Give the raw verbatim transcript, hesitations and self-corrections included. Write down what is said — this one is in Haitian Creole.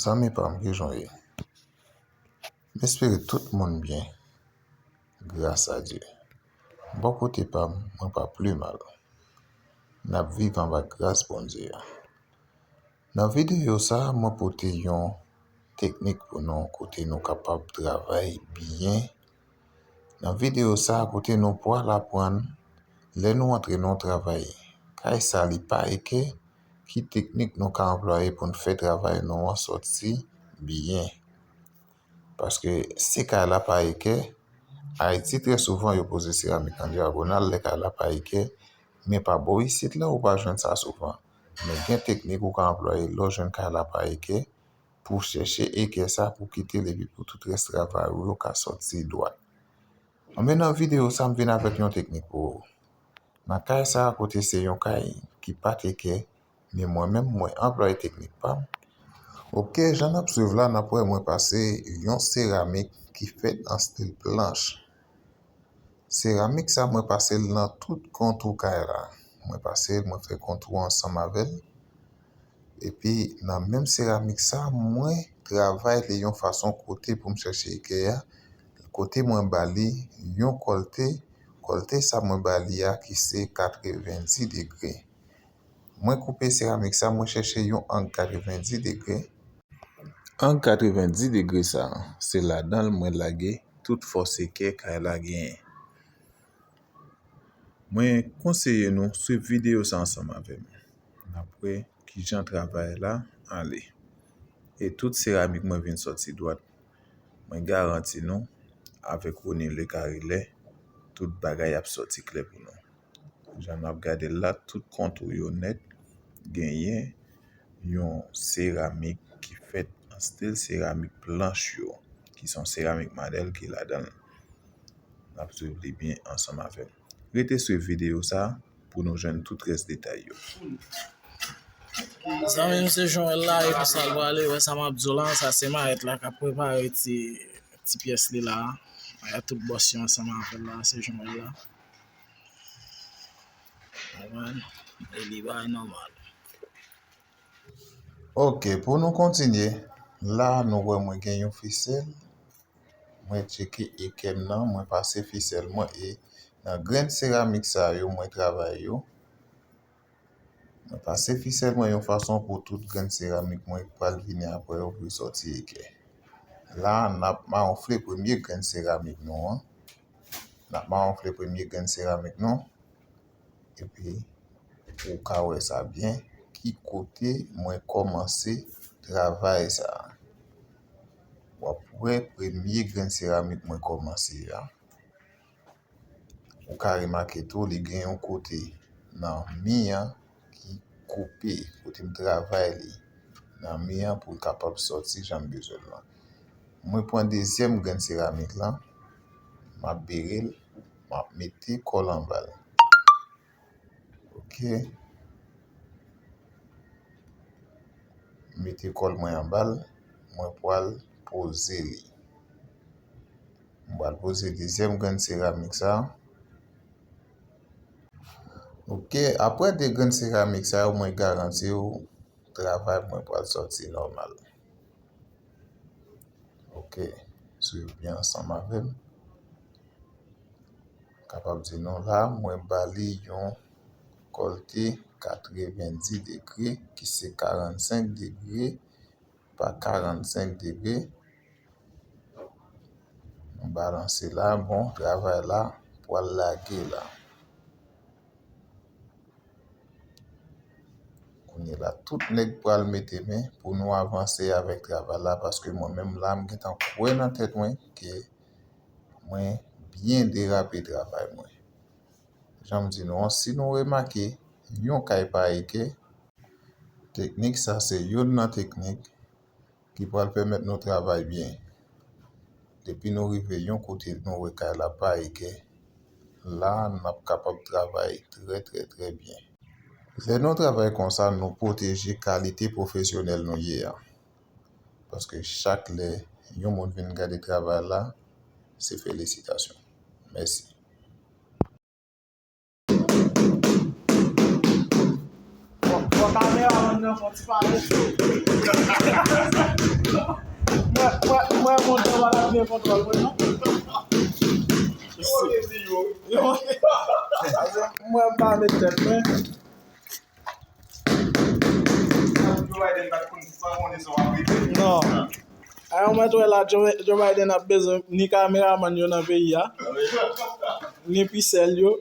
Zanmi pa m, kijan w ye? M espere tout moun byen, gras a Dye. Bò kote pa m, mwen pa pi mal. N ap viv anba gras Bondye a. Nan videyo sa a, mwen pote yon teknik pou nou kote nou kapab travay byen. Nan videyo sa a, kote nou pral aprann lè nou antre nan yon travay, kay sa li pa ekè, ki teknik nou ka anplwaye pou n fè travay nou an sòti byen. Paske si kay la pa ekè, Ayiti trè souvan yo poze seramik nan dyagonal lè kay la pa ekè, men pa bò isit la ou pa jwenn sa souvan. Men gen teknik ou ka anplwaye lè w jwenn kay la pa ekè, pou chèche ekè sa pou kite l epi pou tout rès travay ou yo ka sòti dwat. Anben nan videyo sa m vin avèk yon teknik pou ou. Nan kay sa a kote se yon kay ki pa t ekè, men mwen menm mwen anplwaye teknik pa m. Oke, jan n ap swiv la, n ap wè mwen pase yon seramik ki fèt an stil planch. Seramik sa mwen pase l nan tout kontou kay la. Mwen pase l, mwen fè kontou ansanm avè l. Epi nan menm seramik sa, mwen travay li yon fason kote pou m chèche ekè a. Kote mwen ba li yon kòlte, kòlte sa mwen ba li a ki se katrevendis degre. Mwen koupe seramik sa, mwen chèche yon ang katrevendis degre. Ang katrevendis degre sa, se ladan l mwen lage tout fòs ekè kay la genyen. Mwen konseye nou swiv videyo sa ansanm avè m. N ap wè kijan travay la ale. E tout seramik mwen vin sòti dwat. Mwen garanti nou, avèk Rony Lecarillet, tout bagay ap sòti klè pou nou. Jan n ap gade l la, tout kontou yo nèt, genyen yon seramik ki fèt an stil seramik planch yo, ki se yon seramik Madel ki ladan l. N ap swiv li byen ansanm avè m. Rete swiv videyo sa pou nou jwenn tout rès detay yo. Zanmi m, se Joël la, e konsa l prale, wè sa m ap di w la, sa se Mayèt la k ap prepare ti, ti pyès li la. Mayèt tout bòs yo ansanm avè l la, se Joël la. Konprann? E li bay nòmal. Oke, pou nou kontinye, la nou wè mwen gen yon fisèl. Mwen tcheke ekè m nan, mwen pase fisèl mwen e nan grenn seramik sa yo mwen travay yo. Mwen pase fisèl mwen yon fason pou tout grenn seramik mwen pral vini apre yo pou yo sòti ekè. La, n ap mawonfle premye grenn seramik nou an. N ap mawonfle premye grenn seramik nou. Epi, ou ka wè sa byen, ki kote mwen kòmanse travay sa a. W ap wè premye grenn seramik mwen kòmanse a. Ou ka remake tou, li gen yon kote nan mi an ki koupe, kote m travay li nan mi an pou l kapab sòti jan m bezwen l lan. Mwen pran dezyèm grenn seramik lan, m ap bere l, m ap mete kòl anba l. Oke. M mete kòl mwen anba l, mwen pral poze li. M pral poze dezyèm grenn seramik sa. Oke, apre de grenn seramik sa yo, mwen garanti w, travay mwen pral sòti nòmal. Oke, swiv byen ansanm avè m. Kapab di nou la, mwen ba li yon kòlte katrevendis degre, ki se karannsenk degre pa karannsenk degre. Nou balanse la, bon, travay la pral lage la. Kounye la, tout nèg pral mete men pou nou avanse avèk travay la, paske mwen menm la, m gentan kwè nan tèt mwen ke mwen byen derape travay mwen. Jan m di nou an, si nou remake yon kay pa ekè, teknik sa se youn nan teknik ki pral pèmèt nou travay byen. Depi nou rive yon kote nou wè kay la pa ekè, la n ap kapab travay trè, trè, trè byen. Lè nou travay konsa, nou pwoteje kalite pwofesyonèl nou ye a. Paske chak lè yon moun vin gade travay la, se felisitasyon. Mèsi. Bon, bon, kameramann nan fè yon ti pale. Pa la byen kontwòl mwen non. Yo, mwen pa met tèt mwen. Non. Ayon mwen twè la Joe, Joe Biden ap bezwen ni kameramann yo nan peyi a, ni pisèl yo.